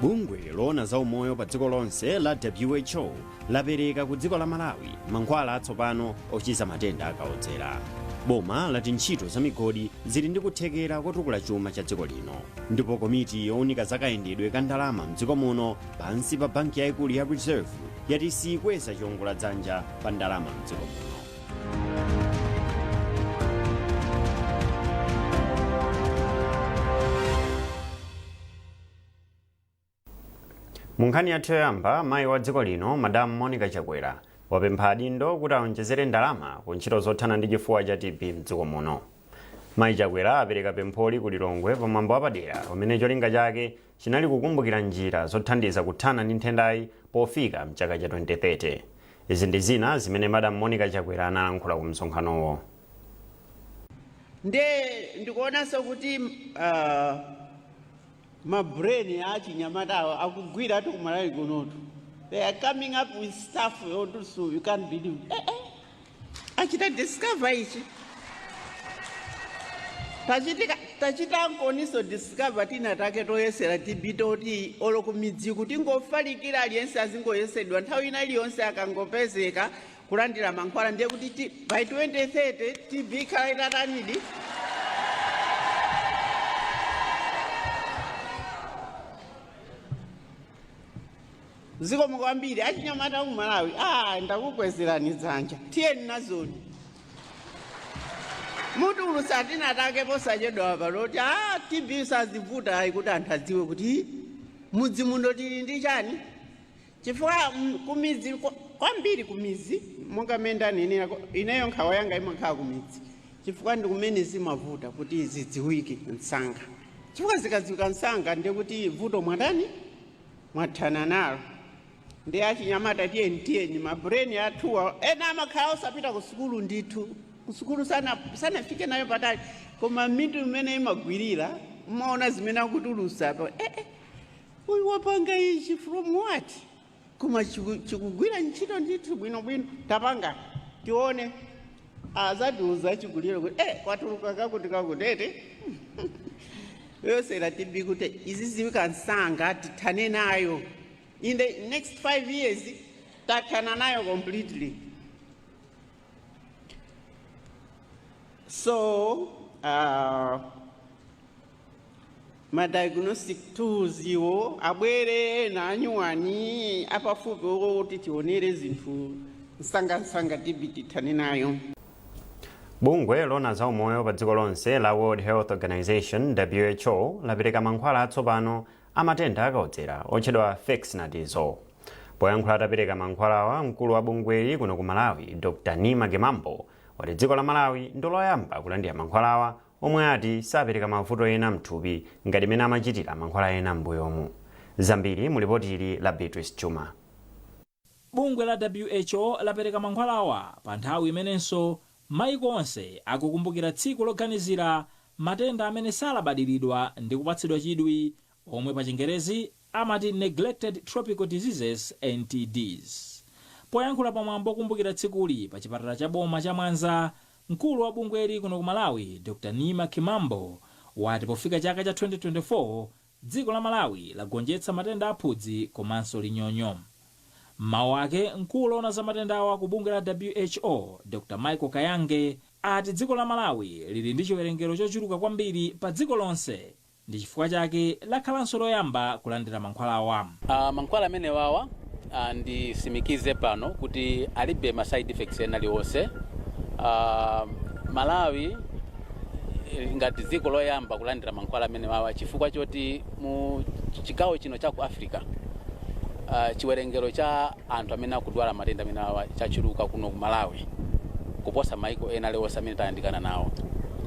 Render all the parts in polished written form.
Bungwe loona za umoyo pa dziko lonse la WHO lapereka ku dziko la Malawi mankhwala atsopano ochiza matenda akaodzera. Boma lati ntchito za migodi zili ndi kuthekera kotukula chuma cha dziko lino. Ndipo komiti yowunika za kayendedwe ka ndalama mdziko muno pansi pa banki yayikulu ya Reserve yati siyikweza chiwongoladzanja pa ndalama mdziko muno. Mu nkhani yathu yoyamba, mayi wa dziko lino Madam Monica Chakwera wapempha adindo kuti aonjezere ndalama ku ntchito zothana ndi chifuwa cha TB mdziko muno. Mayi Chakwera apereka pempholi ku Lilongwe pamwambo wapadera umene cholinga chake chinali kukumbukira njira zothandiza kuthana ndi nthendayi pofika mchaka cha 2030. Izi ndi zina zimene Madam Monica Chakwera analankhula ku msonkhanowo. Nde ndikuonanso kuti ma brain a achinyamatawo akugwira atu kuMalawi kunotu. They are coming up with stuff so you can't believe. Achita discover ichi, tachitika tachitankoninso discover tina take toyesera TB, toti olo kumidzi kuti ngofalikira, aliyense azingoyesedwa nthawi ina iliyonse, akangopezeka kulandira mankhwala. Ndiye kuti by 2030 TB ikhala itatanidi. Zikomo kwambiri, achinyamata ku Malawi. Ah, ndakukwezerani dzanja. Tiyeni nazoni, mutulutsa tinatake posachedwa paloti TB sazivuta ayi, kuti anthu adziwe kuti mudzi muno tili ndi chani, chifukwa kumidzi kwambiri, kumidzi monga mmene ndanenera, ineyo nkhawa yanga imakhala kumidzi, chifukwa ndi kumene zimavuta kuti zidziwike msanga, chifukwa zikadziwika msanga ndiye kuti vuto mwatani, mwathana nalo. Ndi achinyamata, tiyeni, tiyeni, ma brain athuwa ena amakhala osapita ku sukulu ndithu, ku sukulu sanafike nayo patali, koma mitu imene imagwirira, umaona zimene akutulusa pa uyu wapanga ichi from what? Koma chikugwira ntchito ndithu bwinobwino. Tapanga tione, azatiuza chikuliro kuti kwatuluka kakuti kakuti ete yoyesera TB, kuti iziziwika msanga, tithane nayo in the next 5 years, tathana nayo completely. So ma diagnostic tools iwo abwere ena anyuwani apafupi kuti tionere zinthu msangamsanga, TB tithane nayo. Bungwe loona za umoyo pa dziko lonse la World Health Organization, WHO, lapereka mankhwala atsopano a matenda akaodzera otchedwa Fexnatizole. Poyankhula atapereka mankhwalawa, mkulu wa bungweli kuno ku Malawi, Dr Nima Gemambo, wati dziko la Malawi ndi loyamba kulandira mankhwalawa, omwe ati sapereka mavuto ena mthupi ngati mene amachitira mankhwala ena m'mbuyomu. Zambiri mu lipoti ili la Beatrice Chuma. Bungwe la WHO lapereka mankhwalawa pa nthawi imenenso maiko onse akukumbukira tsiku loganizira matenda amene salabadiridwa ndi kupatsidwa chidwi, omwe pa Chingerezi amati Neglected Tropical Diseases, NTDs. Poyankhula pamwambo okumbukira tsikuli pa chipatala cha boma cha Mwanza, mkulu wa bungweli kuno ku Malawi, Dr Nima Kimambo, wati pofika chaka cha 2024 dziko la Malawi lagonjetsa matenda aphudzi komanso linyonyo. M'mawu ake, mkulu woona za matendawa ku bungwe la WHO, Dr Michael Kayange, ati dziko la Malawi lili ndi chiwerengero chochuluka kwambiri pa dziko lonse, ndi chifukwa chake lakhalanso loyamba kulandira mankhwalawa. Mankhwala amenewawa, ndisimikize pano kuti alibe ma side effects ena aliwonse. Malawi ngati dziko loyamba kulandira mankhwala amenewawa, chifukwa choti mu chigawo chino cha ku Africa chiwerengero cha anthu amene akudwala matenda amenewawa chachuluka kuno ku Malawi kuposa maiko ena aliwonse amene tayandikana nawo.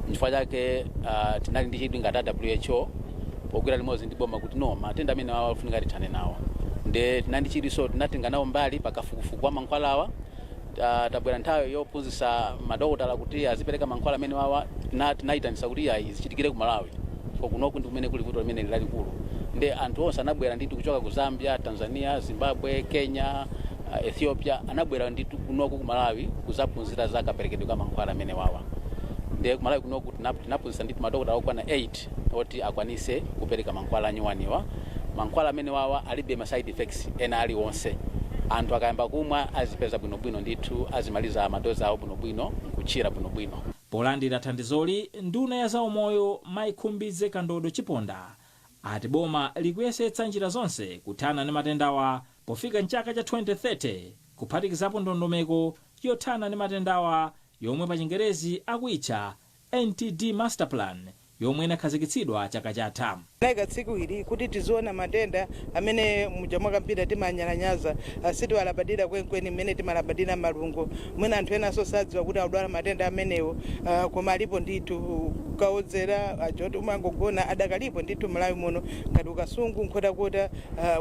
Nchifukwa chake tinali ndi chidwi ngati a WHO pogwira limodzi ndi boma kuti no, matenda amenewawa afunika tithane nawo. Nde tinali ndi chidwi, so tinatenga nawo mbali pakafukufuku wa mankhwalawa. Tabwera nthawi yophunzitsa madokotala kuti azipereka mankhwala amenewawa, tinayitanisa kuti ayi, zichitikire ku Malawi, ko kunoku ndi kumene kuli vuto limene lalikulu. Nde anthu onse anabwera ndithu kuchoka ku Zambia, Tanzania, Zimbabwe, Kenya, Ethiopia, anabwera ndithu kunoku ku Malawi kuzaphunzira za kaperekedwe ka mankhwala amenewawa. Nde ku Malawi kunoku tinaphunzitsa ndithu madokotala okwana 8 oti akwanise kupereka mankhwala anyuwaniwa. Mankhwala amene wawa alibe ma side effects ena aliwonse. Anthu akayamba kumwa azipeza bwinobwino ndithu, azimaliza madozi awo bwinobwino, nkuchira bwinobwino. Polandira thandizoli, nduna ya zaumoyo Mayi Khumbize Kandodo Chiponda ati boma likuyesetsa njira zonse kuthana ndi matendawa pofika mchaka cha 2030, kuphatikizapo ndondomeko yothana ndi matendawa yomwe pa Chingerezi akuitcha NTD Master Plan, yomwe inakhazikitsidwa chaka chatha. Naika tsiku ili kuti tiziona matenda amene muja mwakambira timanyalanyaza, sitiwalabadira kwenkweni mmene timalabadira malungo. Mwina anthu enanso sadziwa kuti akudwala matenda amenewo, koma alipo ndithu. Kaodzera achoti umangogona adakalipo ndithu Malawi muno, ngati ukasungu, Nkhotakota,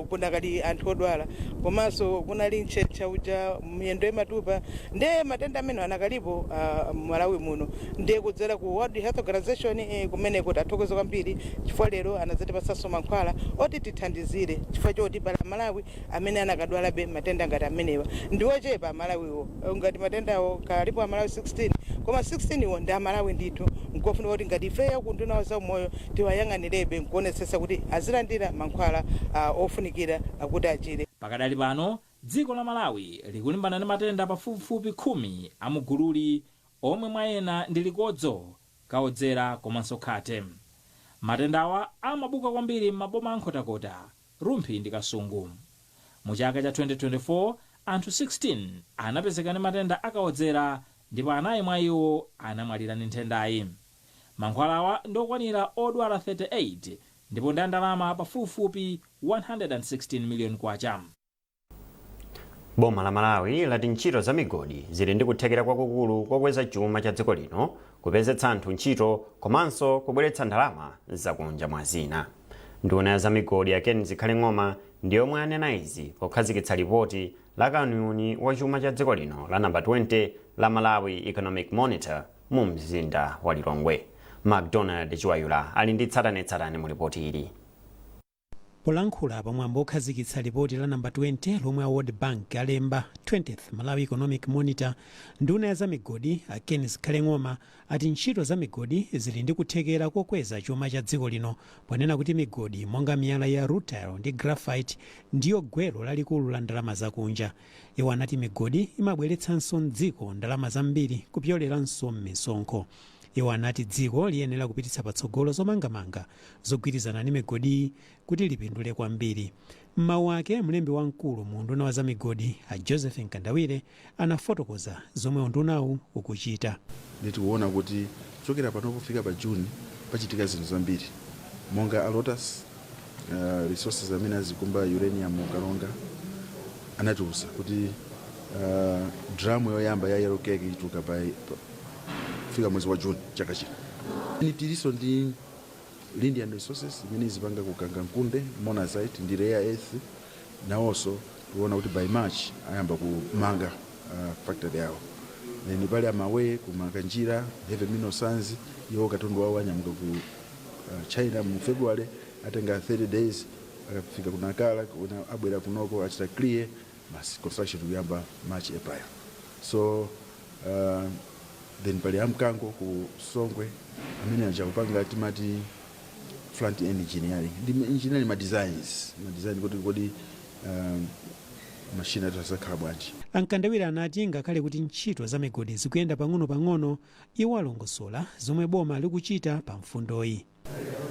kunakali anthu odwala. Komanso kunali ntchetcha uja, miyendo imatupa, ndiye matenda amene anakalipo Malawi muno. Ndiye kudzera ku World Health Organization, kumeneko tathokoza kwambiri chifukwa lero anadzatipatsanso mankhwala oti tithandizire, chifukwa choti pala Malawi amene anakadwalabe matenda ngati amenewa. Ndi ochepa Amalawiwo, ngati matendawo kalipo Amalawi 16, koma 16 iwo ndi Amalawi ndithu. Nkofunika kuti ngati ifeyo ku unduna wa zaumoyo tiwayang'anirebe nkuonetsetsa kuti azilandira mankhwala ofunikira akuti achire. Pakadali pano dziko la Malawi likulimbana ndi matenda pafupifupi 10 amugululi, omwe mwa ena ndi likodzo, kaodzera komanso khate. Matendawa amabuka kwambiri m'maboma a Nkhotakota, Rumphi ndi Kasungu. Mu chaka cha 2024 anthu 16 anapezeka ndi matenda akaodzera ndipo anayi mwa iwo anamwalira ndi nthendayi. Mankhwalawa ndokwanira odwala 38 ndipo ndi ndalama pafupifupi 116 million kwacha. Boma la Malawi lati ntchito za migodi zili ndi kuthekera kwakukulu kokweza chuma cha dziko lino, kupezetsa anthu ntchito komanso kubweretsa ndalama zakunja, mwa zina. Nduna ya za migodi ya Ken Zikhale Ng'oma ndi yomwe anena izi pokhazikitsa lipoti la kauniuni wa chuma cha dziko lino la namba 20 la Malawi Economic Monitor mu mzinda wa Lilongwe. MacDonald Chiwayula ali ndi tsatanetsatane mu lipoti ili. Polankhula pamwambo okhazikitsa lipoti la namba 20 lomwe a World Bank alemba, 20th Malawi Economic Monitor, nduna ya zamigodi a Ken Zikhale Ng'oma ati ntchito za migodi zili ndi kuthekera kokweza chuma cha dziko lino, ponena kuti migodi monga miyala ya rutile ndi graphite ndiyo gwero lalikulu la ndalama zakunja. Iwo anati migodi imabweretsanso mdziko ndalama zambiri kupyoleranso m'misonkho. Iwo anati dziko liyenera kupititsa patsogolo zomangamanga zogwirizana ndi migodiyi kuti lipindule kwambiri. M'mawu ake, mlembi wamkulu mu unduna wa zamigodi a Joseph Mkandawire anafotokoza zomwe undunawu ukuchita. Ndikuona kuti kuchokera pano kufika pa June pachitika zinthu zambiri, monga a Lotus Resources amene azikumba uranium mu Karonga anatiuza kuti drum yoyamba ya yellow cake ituluka kufika mwezi wa June chaka chino. Tilinso ndi Lindian Resources imene izipanga ku Kangankunde monazite ndi rare earth. Nawonso tikuona kuti by March ayamba kumanga factory yawo. Then pali a Maware ku Makanjira, heavy mineral sands, iwo katundu wawo anyamuka ku China mu February, atenga 30 days, akafika ku Nacala kuna abwera kunoko, achita clear, basi, construction kuyamba March, April. So then pali amkango ku Songwe amene achakupanga timati front end engineering ndi engineering ma designs, ma design kuti kodi machine athu azakhala bwanji. A Mkandawire anati ngakhale kuti ntchito za migodi zikuyenda pang'ono-pang'ono, iwo alongosola zomwe boma likuchita pa mfundoyi.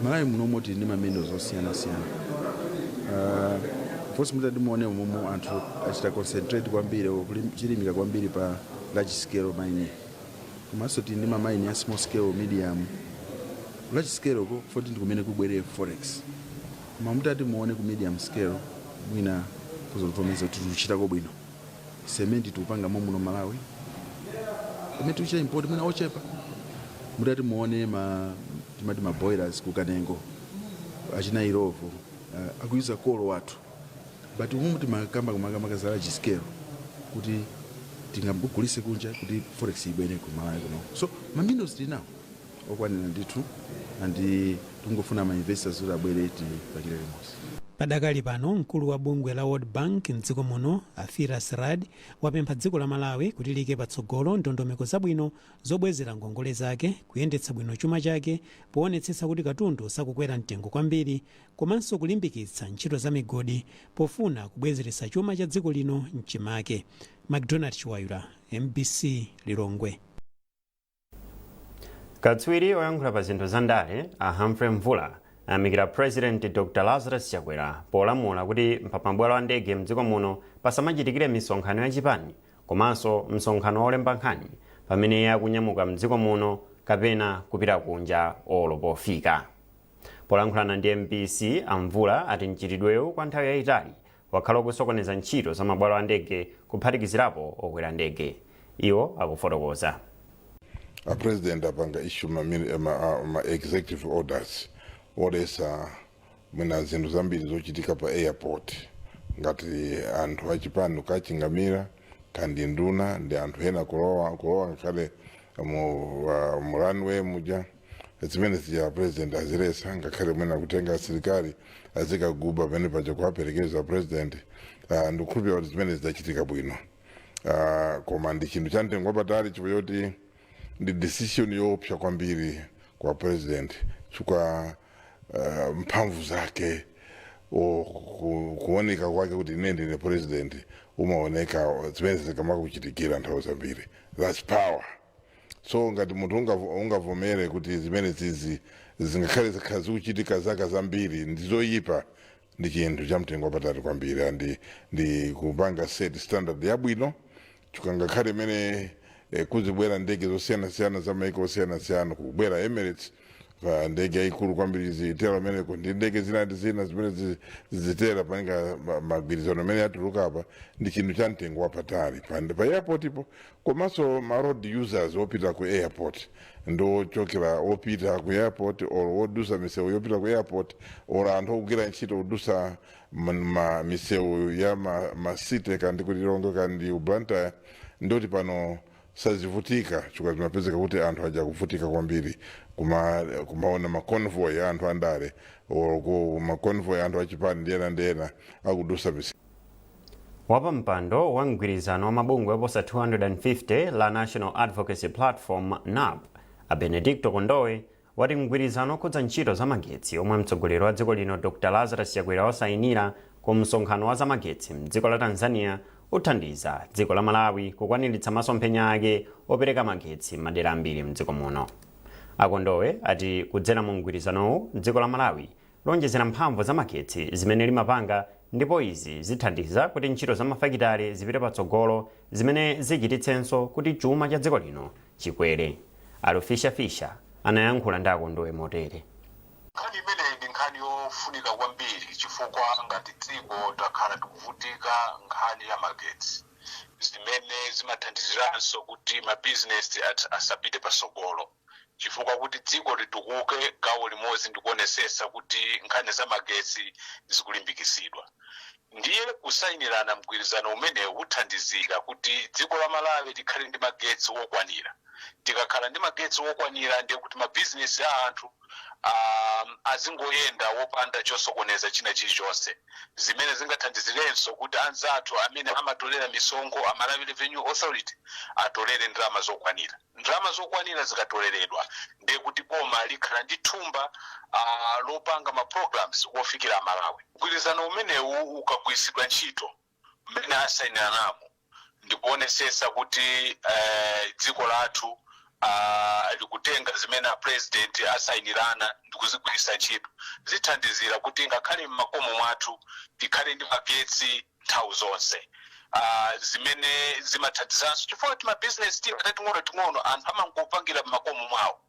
Malawi munomo tili ndi ma minerals osiyanasiyana. Fonse mutati muone momwe anthu achita concentrate kwambiri, chilimika kwambiri pa large scale mining, komanso tili ndi ma mine ya small scale, medium. Large scale ko foti ndi kumene kubwere forex, koma mutati muone ku medium scale, mwina kuzovomereza kuti tikuchitako bwino. Cement tikupanga momuno Malawi, pamene tikuchita import mwina ochepa. Mutati muone ma timati ma boilers ku Kanengo, achina Illovo, akuyuza coal wathu, but umumu timakamba kumakamaka za large scale kuti tingagulise kunja kuti forex ibwere ku Malawi kuno. So ma minerals tili nawo okwanira ndithu, and tingofuna ma investors kuti abwere tipangire limodzi. Padakali pano, mkulu wa bungwe la World Bank mdziko muno, a Firas Rad, wapempha dziko la Malawi kuti liyike patsogolo ndondomeko zabwino zobwezera ngongole zake, kuyendetsa bwino chuma chake poonetsetsa kuti katundu sakukwera mtengo kwambiri, komanso kulimbikitsa ntchito za migodi pofuna kubwezeretsa chuma cha dziko lino mchimake. MacDonald Chiwayula, MBC, Lilongwe. Katswiri oyankhula pa zinthu za ndale a Humphrey Mvula ayamikira President Dr Lazarus Chakwera polamula kuti pamabwalo a ndege mdziko muno pasamachitikire misonkhano yachipani komanso msonkhano wolemba nkhani pamene iye akunyamuka mdziko muno kapena kupita kunja olo pofika. Polankhulana ndi MBC, a Mvula ati mchitidwewu kwa nthawi yayitali wakhala ukusokoneza ntchito za mabwalo a ndege, kuphatikizirapo okwera ndege. Iwo akufotokoza. A President apanga issue ma executive orders oletsa mwina zinthu zambiri zochitika pa airport, ngati anthu achipani kukachingamira kandi nduna ndi anthu ena kulowa ngakhale mu runway muja. Zimene zija President aziletsa, ngakhale mwina kutenga asilikali azikaguba pamene paja kuwaperekeza President. Ndikukhulupirira kuti zimene zidachitika bwino, koma ndi chinthu cha mtengo wapatali chifukwa choti ndi decision yoopsa kwambiri kwa President, chifukwa mphamvu zake kuoneka kwake kuti ine ndine President umaoneka zimene zikamakuchitikira nthawi zambiri. That's power. So ngati munthu ungavomere kuti zimene zizi zingakhale zikhala zikuchitika zaka zambiri ndizoyipa, ndi chinthu cha mtengo wapatali kwambiri ndi kupanga set standard yabwino, chifukwa ngakhale imene kuzibwera ndege zosiyanasiyana za maiko osiyanasiyana, kubwera Emirates pa ndege yayikulu kwambiri zitera ameneko ndi ndege zina ndi zina zimene zitera paninga magwirizano amene atuluka apa, ndi chinthu cha mtengo wapatali pa airport ipo, komanso ma road users opita ku airport ndi ochokera opita ku airport or odusa misewu yopita ku airport or anthu okugwira ntchito kudusa misewu ya ma city kandi ku Lilongwe kandi ku Blantyre, ndoti pano sazivutika, chifukwa zimapezeka kuti anthu aja kuvutika kwambiri kumaona ma convoy ya anthu andale or ma convoy anthu achipani ndi ena ndi ena akudusa misewu. Wapampando wa mgwirizano wa mabungwe oposa 250 la National Advocacy Platform, NAP, a Benedicto Kondowe, wati mgwirizano okhudza ntchito za magetsi omwe mtsogoleri wa dziko lino Dr Lazarus Chakwera wasayinira ku msonkhano wa zamagetsi mdziko la Tanzania uthandiza dziko la Malawi kukwaniritsa masomphenya ake opereka magetsi madera ambiri mdziko muno. A Kondowe ati kudzera mu mgwirizanowu, dziko la Malawi lonjezera mphamvu za magetsi zimene limapanga, ndipo izi zithandiza kuti ntchito za mafakitale zipite patsogolo, zimene zichititsenso kuti chuma cha dziko lino chikwere. Alufisha Fisha anayankhula ndi a Kondowe motere. Nkhani imeneyi ndi nkhani yofunika kwambiri, chifukwa ngati dziko takhala tikuvutika nkhani ya magetsi, zimene zimathandiziranso kuti mabizinesi asapite pasogolo, chifukwa kuti dziko litukuke, gawo limodzi ndikuonesesa kuti nkhani za magetsi zikulimbikisidwa. Ndiye kusayinirana mgwirizano umenewu uthandizira kuti dziko la Malawi likhale ndi magetsi wokwanira. Tikakhala ndi magetsi wokwanira, ndiye kuti mabizinesi a anthu azingoyenda wopanda chosokoneza china chilichonse, zimene zingathandizirenso kuti anzathu amene amatolera misonkho, a Malawi Revenue Authority, atolere ndalama zokwanira. Ndalama zokwanira zikatoleredwa, ndiye kuti boma likhala ndi thumba lopanga ma programs wofikira Amalawi. Mgwirizano umenewu ukagwiritsidwa ntchito mmene asayiniranamo, ndikuonesesa kuti dziko lathu likutenga zimene a President asayinirana ndikuzigwiritsa ntchito, zithandizira kuti ngakhale m'makomo mwathu tikhale ndi magetsi nthawi zonse, zimene zimathandizanso chifukwa kuti mabizinesi tina tating'ono ting'ono anthu amangopangira m'makomo mwawo.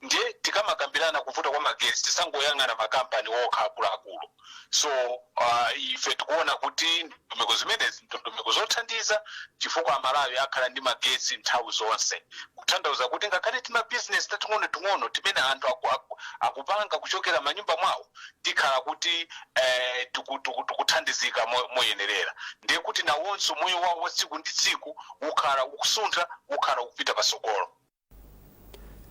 Ndiye tikamakambirana kuvuta kwa magetsi, tisangoyang'ana makampani okha akuluakulu. So ife tikuona kuti ndondomeko zimenezi ndondomeko zothandiza, chifukwa Amalawi akhala ndi magetsi nthawi zonse, kutanthauza kuti ngakhale timabizinesi tating'ono ting'ono timene anthu akupanga kuchokera manyumba mwawo, tikhala kuti tikuthandizika moyenerera. Ndiye kuti nawonso moyo wawo wa tsiku ndi tsiku ukhala ukusuntha, ukhala ukupita pasogolo.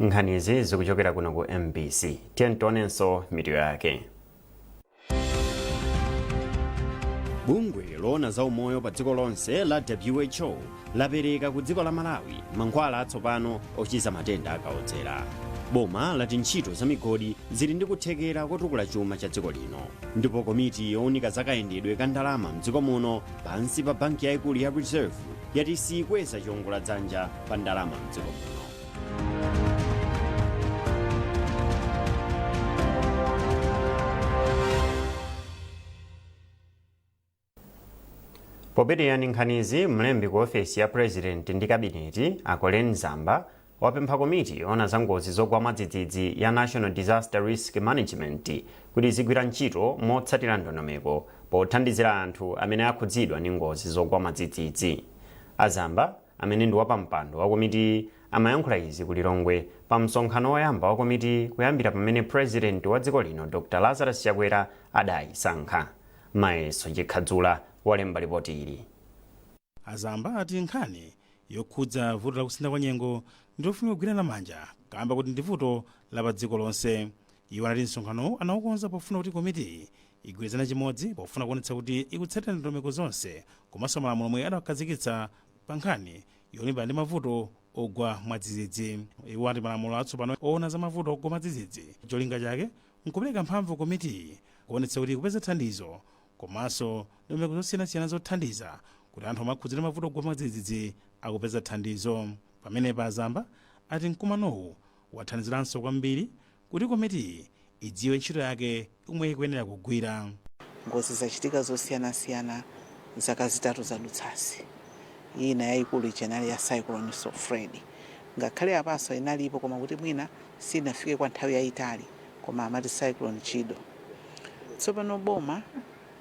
Nkhani izi zikuchokera kuno ku MBC. Tiye tionenso mitu yake. Bungwe loona za umoyo pa dziko lonse la WHO lapereka ku dziko la Malawi mankhwala atsopano ochiza matenda akaodzera. Boma lati ntchito za migodi zili ndi kuthekera kotukula chuma cha dziko lino. Ndipo komiti yowunika zakayendedwe ka ndalama mdziko muno pansi pa banki yayikulu ya Reserve yati siyikweza chiwongoladzanja pa ndalama mdziko muno. Popitirira ndi nkhanizi, mlembi ku ofesi ya President ndi Kabineti, a Colleen Zamba, wapempha komiti yoona za ngozi zogwa mwadzidzidzi ya National Disaster Risk Management kuti izigwira ntchito motsatira ndondomeko pothandizira anthu amene akhudzidwa ndi ngozi zogwa mwadzidzidzi. A Zamba, amene ndi wapampando wa komitiyi, amayankhula izi ku Lilongwe pa msonkhano woyamba wa komitiyi kuyambira pamene President wa dziko lino Dr Lazarus Chakwera adayisankha. Mayeso Chikhadzula walemba lipoti ili. A Zamba ati nkhani yokhudza vuto la kusintha kwa nyengo ndilofunika kugwirana manja kamba kuti ndi vuto la pa dziko lonse. Iwo anati msonkhanowu anaukonza pofuna kuti komitiyi igwirizane chimodzi pofuna kuonetsa kuti ikutsatira ndondomeko zonse komanso malamulo omwe adakhazikitsa pa nkhani yolimbana ndi mavuto ogwa mwadzidzidzi. Iwo ati malamulo atsopano oona za mavuto ogwa mwadzidzidzi cholinga chake nkupereka mphamvu komitiyi kuonetsa kuti ikupeza thandizo komanso ndondomeko zosiyanasiyana zothandiza kuti anthu omwe akhudzidwa ndi mavuto ogwa mwadzidzidzi akupeza thandizo. Pamenepa a Zamba ati mkumanowu wathandiziranso kwambiri kuti komitiyi idziwe ntchito yake yomwe ikuyenera kugwira. Ngozi zachitika zosiyanasiyana zaka 3 zadutsazi. Ina yayikulu ija inali ya Cyclone Freddy. Ngakhale apanso inalipo koma kuti mwina sinafike kwa nthawi yayitali, koma amati Cyclone Chido. Tsopano boma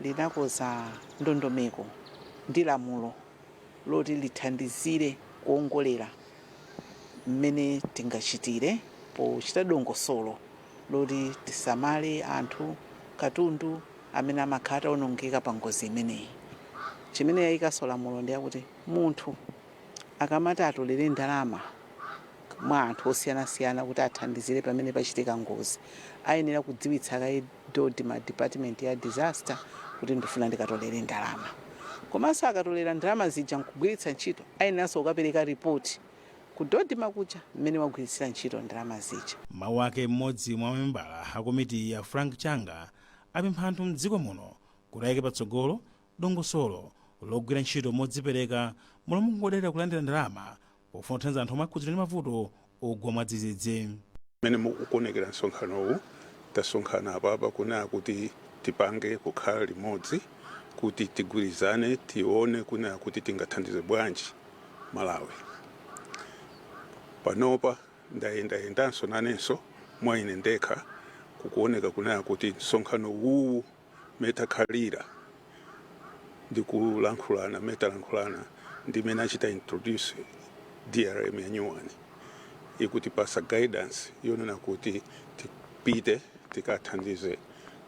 linakoza ndondomeko ndi lamulo loti lithandizire kuongolera mmene tingachitire pochita dongosolo loti tisamale anthu, katundu amene amakhala ataonongeka pa ngozi imeneyi. Chimene yayikanso lamulo ndi yakuti munthu akamati atolere ndalama mwa anthu osiyanasiyana kuti athandizire pamene pachitika ngozi, ayenera kudziwitsa kaye DoDMA, department ya disaster, kuti ndifuna ndikatolere ndalama. Komanso akatolera ndalama zija nkugwiritsa ntchito, ayeneranso kukapereka report ku DoDMA kuja mmene wagwiritsira ntchito ndalama zija. M'mawu ake mmodzi mwa mamembala a komitiyi a Frank Changa apempha anthu mdziko muno kuti ayike patsogolo dongosolo logwira ntchito modzipereka m'malo mongodalira kulandira ndalama pofuna kuthandiza anthu omwe akhudzidwa ndi mavuto ogwa mwadzidzidzi. Mmene mukuonekera msonkhanowu, tasonkhana apapa kunena kuti tipange kukhala limodzi kuti tigwirizane, tione kunena kuti tingathandize bwanji Malawi. Panopa ndayendayendanso nanenso mwa ine ndekha, kukuoneka kunena kuti msonkhano uwu metakhalira ndi kulankhulana metalankhulana ndi mene achita introduce DRM ya nyuwani, ikutipasa guidance yonena kuti tipite tikathandize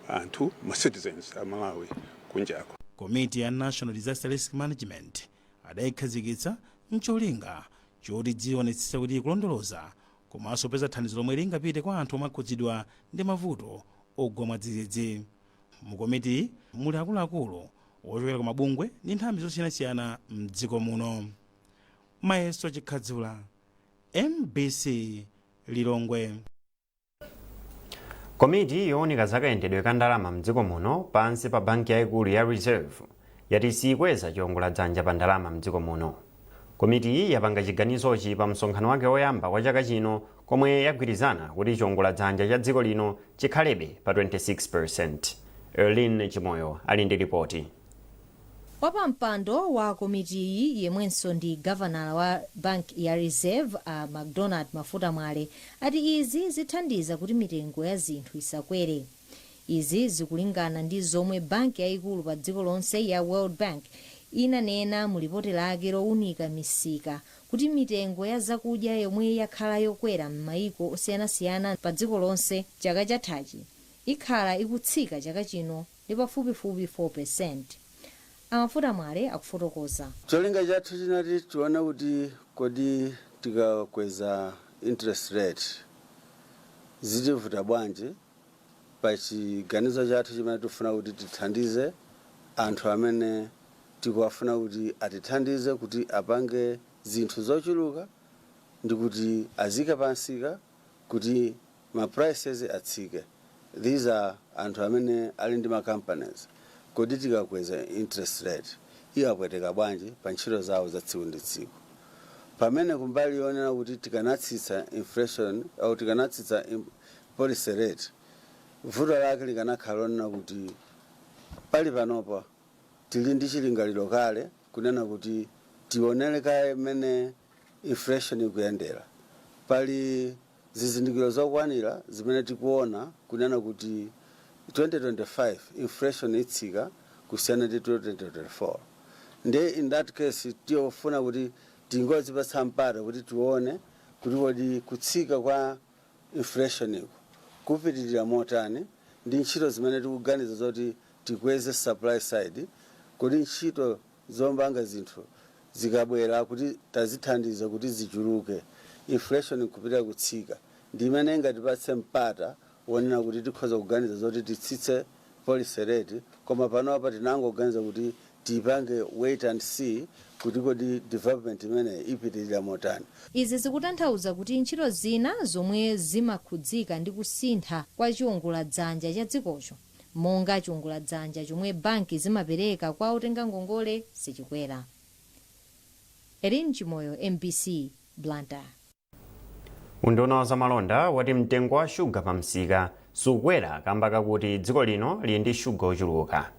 anthu, ma citizens a Malawi kunjako. Komiti ya National Disaster Risk Management adayikhazikitsa ncholinga choti idzionetsetsa kuti ikulondoloza komanso kupeza thandizo lomwe lingapite kwa anthu omwe akhudzidwa ndi mavuto ogwa mwadzidzidzi. Mu komitiyi muli akuluakulu ochokera ku mabungwe ndi nthambi zosiyanasiyana mdziko muno. Mayeso Chikhadzula, MBC, Lilongwe. Komiti yowunika zakayendedwe ka ndalama mdziko muno pansi pa banki yayikulu ya Reserve yati siyikweza chiwongoladzanja pa ndalama mdziko muno. Komitiyi yapanga chiganizochi pa msonkhano wake woyamba wa chaka chino komwe yagwirizana kuti chiwongoladzanja cha dziko lino chikhalebe pa 26%. Erline Chimoyo ali ndi ripoti. Wapampando wa komitiyi yemwenso ndi gavanala wa banki ya Reserve a Macdonald Mafuta Mwale ati izi zithandiza kuti mitengo ya zinthu isakwere. Izi zikulingana ndi zomwe banki yayikulu pa dziko lonse ya World Bank inanena mu lipoti lake lowunika misika kuti mitengo ya zakudya yomwe yakhala yokwera m'mayiko osiyanasiyana pa dziko lonse chaka chathachi ikhala ikutsika chaka chino ndi pafupifupi 4%. A Mafuta Mwale akufotokoza. Cholinga chathu chinati tione kuti kodi tikakweza interest rate zitivuta bwanji pa chiganizo chathu chimene tifuna kuti tithandize Anthu amene tikuwafuna kuti atithandize kuti apange zinthu zochuluka ndi kuti azike pansika kuti ma prices atsike, these are anthu amene ali ndi ma companies. Kodi tikakweza interest rate iwapweteka bwanji pa ntchito zawo za tsiku ndi tsiku? Pamene kumbali yonena kuti tikanatsitsa inflation au tikanatsitsa policy rate, vuto lake likanakhala lonena kuti pali panopa tili ndi chilingaliro kale kunena kuti tionere kaye mmene inflation ikuyendera. Pali zizindikiro zokwanira zimene tikuona kunena kuti 2025 inflation itsika kusiyana ndi 2024. Ndiye in that case tiyofuna kuti tingozipatsa mpata kuti tione kuti kodi kutsika kwa inflation iko kupitirira motani, ndi ntchito zimene tikuganiza zoti tikweze supply side. Kodi ntchito zopanga zinthu zikabwera kuti tazithandiza kuti zichuluke, inflation kupitira kutsika, ndi imene ingatipatse mpata wonena kuti tikhoza kuganiza zoti titsitse policy rate. Koma panopa tinangoganiza kuti tipange wait and see kuti kodi development imeneyi ipitirira motani. Izi zikutanthauza kuti ntchito zina zomwe zimakhudzika ndi kusintha kwa chiwongoladzanja cha dzikocho, monga chiwongoladzanja chomwe banki zimapereka kwa otenga ngongole, sichikwera. Erin Chimoyo, MBC, Blantyre. Unduna wa zamalonda wati mtengo wa shuga pa msika sukwera kamba kakuti dziko lino lili ndi shuga ochuluka.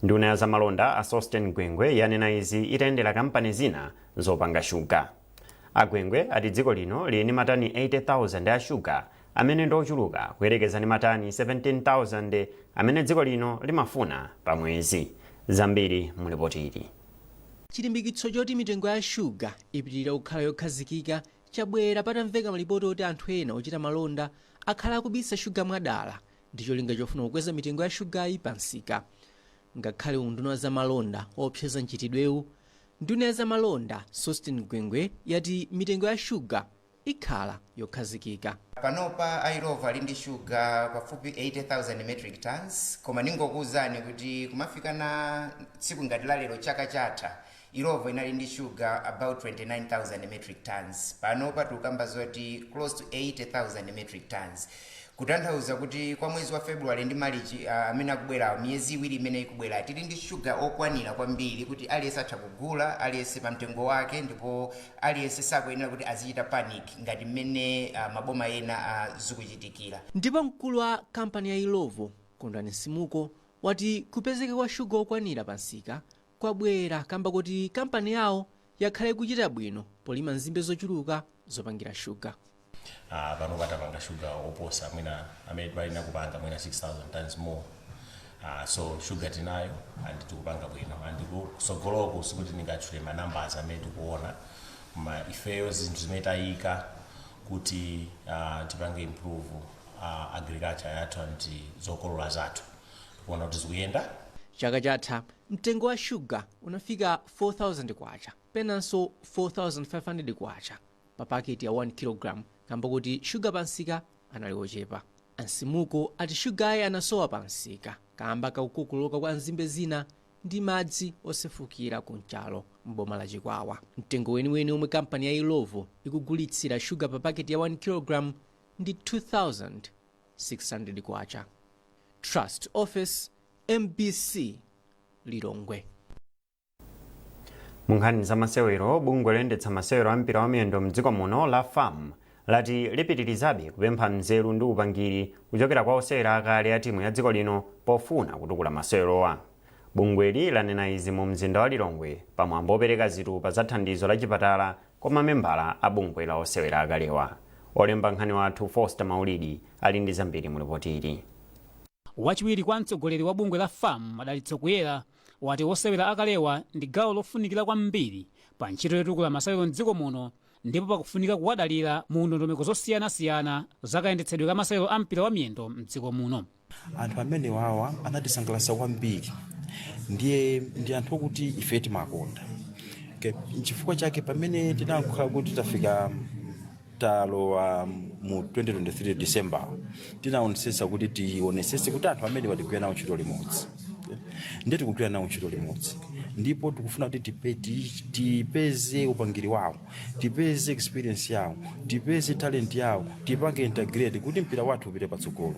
Nduna ya zamalonda a Sosten Gwengwe yanena izi itayendera kampani zina zopanga shuga. Agwengwe ati dziko lino lili ndi matani 80,000 a shuga amene ndi ochuluka kuyerekeza ndi matani 17,000 amene dziko lino limafuna pa mwezi. Zambiri mulipoti ili. Chilimbikitso choti mitengo ya shuga ipitirira kukhala yokhazikika chabwera patamveka malipoti oti anthu ena ochita malonda akhala akubisa shuga mwadala ndi cholinga chofuna kukweza mitengo ya shugayi pa msika. Ngakhale unduna wa zamalonda waopseza mchitidwewu, nduna ya zamalonda Sosten Gwengwe yati mitengo ya shuga ikhala yokhazikika. Panopa a Illovo ali ndi shuga pafupi 80,000 metric tons, koma ningokuwuzani kuti kumafika na tsiku ngati la lero chaka chatha, Illovo inali ndi shuga about 29,000 metric tons. Panopa tikukamba zoti close to 80,000 metric tons, kutanthauza kuti kwa mwezi wa February ndi Marichi amene akubwerawo, miyezi 2 imene ikubwera, tili ndi shuga okwanira kwambiri kuti aliyense atha kugula, aliyense pa mtengo wake, ndipo aliyense sakuyenera kuti azichita panic ngati mmene maboma ena zikuchitikira. Ndipo mkulu wa kampani ya Illovo, Kondwani Simuko, wati kupezeka kwa shuga okwanira pa msika kwabwera kamba kuti kampani yawo yakhala ikuchita bwino polima nzimbe zochuluka zopangira shuga. Pano patapanga shuga oposa mwina amene timalina kupanga, mwina 6000 tons more. So shuga tinayo and tikupanga bwino, and kusogoloko sikuti ndingatchule ma numbers amene tikuona, koma ifeyo zinthu zimene tayika kuti tipange improve agriculture yathu and zokolola zathu, tikuona kuti zikuyenda. Chaka chatha mtengo wa shuga unafika 4000 kwacha, penanso 4500 kwacha pa paketi ya 1 kg, kamba kuti shuga pansika anali ochepa. Ansimuko ati shugayi anasowa pansika kamba kakukokoloka kwa nzimbe zina ndi madzi osefukira ku Nchalo m'boma la Chikwawa. Mtengo weniweni omwe kampani ya Illovo ikugulitsira shuga pa paketi ya 1 kg ndi 2600 kwacha. Trust Office, MBC, Lilongwe. Mu nkhani za masewero, bungwe loyendetsa masewero a mpira wa miyendo mdziko muno la FAM lati lipitirizabe kupempha nzeru ndi upangiri kuchokera kwa osewera akale a timu ya dziko lino pofuna kutukula masewerowa. Bungweli lanena izi mu mzinda wa Lilongwe pamwambo opereka zitupa za thandizo la chipatala kwa mamembala a bungwe la osewera akalewa. Olemba nkhani wathu Foster Maulidi ali ndi zambiri mu ripoti ili. Wachiwiri kwa mtsogoleri wa bungwe la FAM, Madalitso Kuyera, wati osewera akalewa ndi gawo lofunikira kwambiri pa ntchito yotukula masewero mdziko muno, ndipo pakufunika kuwadalira mu ndondomeko zosiyanasiyana zakayendetsedwe ka masewero a mpira wa miyendo mdziko muno. Anthu amene wawa anatisangalatsa kwambiri, ndiye ndi anthu okuti ife timakonda. Okay. Chifukwa chake pamene tinakhala kuti tafika, talowa mu 2023 December, tinaonesesa kuti tionesese kuti anthu amene watigwira nawo ntchito limodzi. Ndiye tikugwira nawo ntchito limodzi, ndipo tikufuna kuti tipeze upangiri wawo, tipeze experience yawo, tipeze talent yawo, tipange integrate kuti mpira wathu upite patsogolo.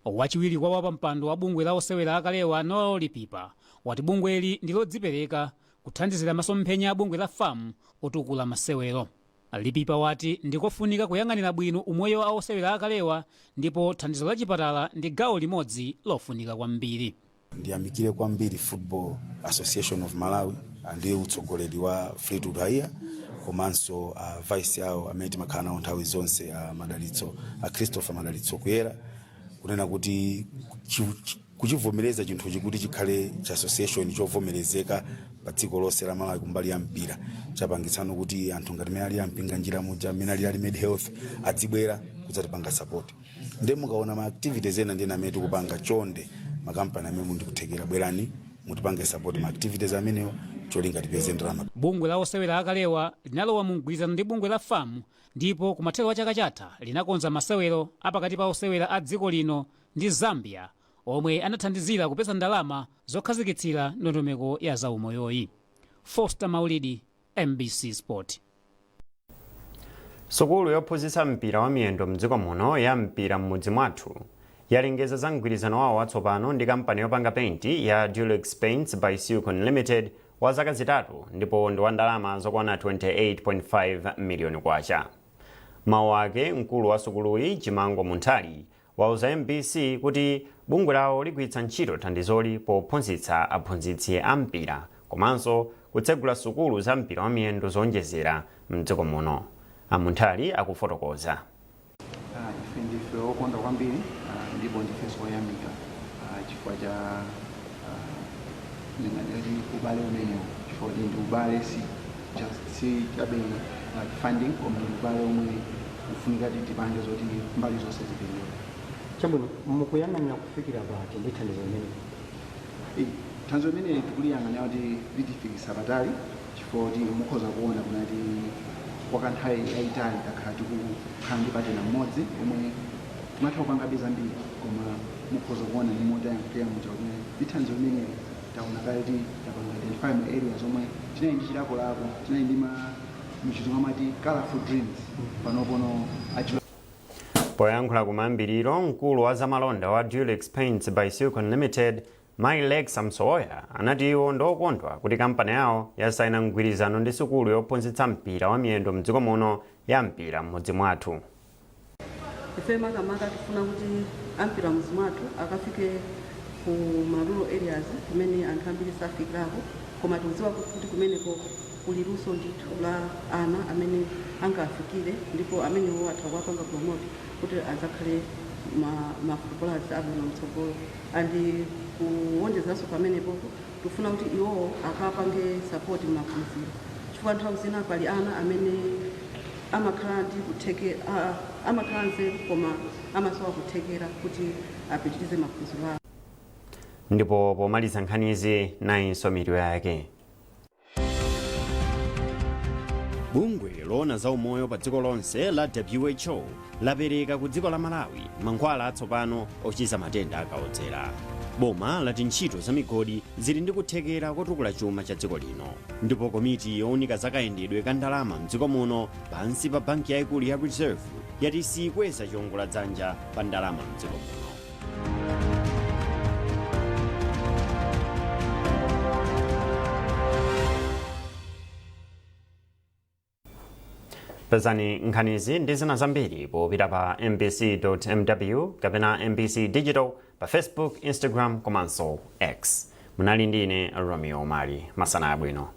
Wachiwiri kwa wapampando wa bungwe la osewera akalewa, Noel Lipipa, wati bungweli ndi lodzipereka kuthandizira masomphenya a bungwe la FAM otukula masewero. Lipipa wati ndikofunika kuyang'anira bwino umoyo wa osewera akalewa, ndipo thandizo la chipatala ndi gawo limodzi lofunika kwambiri. Ndiyamikire kwambiri Football Association of Malawi ndi utsogoleri wa Fleetwood Haiya, komanso vice yawo amene timakhala nawo nthawi zonse, Madalitso, Christopher Madalitso Kuyera, kunena kuti kuchivomereza chinthuchi kuti chikhale cha association chovomerezeka pa dziko lonse la Malawi kumbali ya mpira, chapangitsano kuti anthu ngati mene ali ampinga njira muja, amene ali Med Health, adzibwera kudzatipanga support. Ndiye mukaona ma activities ena ndi amene tikupanga, chonde makampani amene mundikuthekera, bwerani mutipange support ma activities amenewo, cholinga tipeze ndalama. Bungwe la osewera akalewa linalowa mu mgwirizano ndi bungwe la FAM, ndipo kumathero a chaka chatha linakonza masewero apakati pa osewera a dziko lino ndi Zambia, omwe anathandizira kupeza ndalama zokhazikitsira ndondomeko ya zaumoyoyi. Foster Maulidi, MBC Sport. Sukulu yophunzitsa mpira wa miyendo mdziko muno ya Mpira M'mudzi Mwathu yalengeza za mgwirizano wawo watsopano ndi kampani yopanga penti ya Dulux Paints by Silcon Limited wa zaka 3, ndipo ndi wa ndalama zokwana 28.5 miliyoni kwacha. Mawu ake, mkulu wa sukuluyi, Chimango Munthali, wauza MBC kuti bungwe lawo ligwiritsa ntchito thandizoli pophunzitsa aphunzitsi a mpira komanso kutsegula sukulu za mpira wa miyendo zonjezera mdziko muno. Amunthali akufotokoza. Ife ndife okondwa kwambiri, ndipo ndifenso oyamika chifukwa cha ndingati ubale umenewu, chifukwa kuti ndi ubale, si just si chabe like funding, koma ndi ubale omwe ufunika kuti tipange zoti mbali zonse zipindule. Chabwino, mukuyang'anira kufikira pati ndi thandizo limeneli? Thandizo limeneli tikuliyang'anira kuti litifikisa patali, chifukwa kuti mukhoza kuona kunati kwa kanthawi yayitali takhala tikukhala ndi partner mmodzi omwe timatha kupangabe zambiri, koma mukhoza kuona ndi motayankhulira muja kuti ndi thandizo limeneli taona kale kuti tapanga identify ma areas omwe tinali ndi chilakolako, tinali ndi ma muchizungu amati colorful dreams, panopono achi Poyankhula kumayambiriro, mkulu wa zamalonda wa Dulux Paints by Silcon Limited, Mai Lex Msowoya, anati iwo ndokondwa kuti kampani yawo yasaina mgwirizano ndi sukulu yophunzitsa mpira wa miyendo mdziko muno ya Mpira M'mudzi Mwathu. Ife makamaka tifuna kuti ampira mudzi mwathu akafike ku ma rural areas kumene anthu ambiri safikirako, koma tikudziwa kuti kumeneko kuli luso ndithu la ana amene angafikire, ndipo amenewo atha kuwapanga promote kuti adzakhale ma footballers abwino mtsogolo. And kuwonjezeranso pamenepopo, tifuna kuti iwowo akapange support maphunziro, chifukwa nthawi zina pali ana amene amakhala ndi kuthekera, amakhala nzeru koma amasowa kuthekera kuti apitirize maphunziro awo. Ndipo pomaliza nkhanizi, nayinso mitu yake. Bungwe loona za umoyo pa dziko lonse la WHO lapereka ku dziko la Malawi mankhwala atsopano ochiza matenda akaodzera. Boma lati ntchito za migodi zili ndi kuthekera kotukula chuma cha dziko lino. Ndipo komiti yowunika zakayendedwe ka ndalama mdziko muno pansi pa banki yayikulu ya Reserve yati siyikweza chiwongoladzanja pa ndalama mdziko muno. Pezani nkhanizi ndi zina zambiri popita pa mbc.mw kapena MBC Digital pa Facebook, Instagram komanso X. Munali ndi ine Romeo Mali. Masana abwino.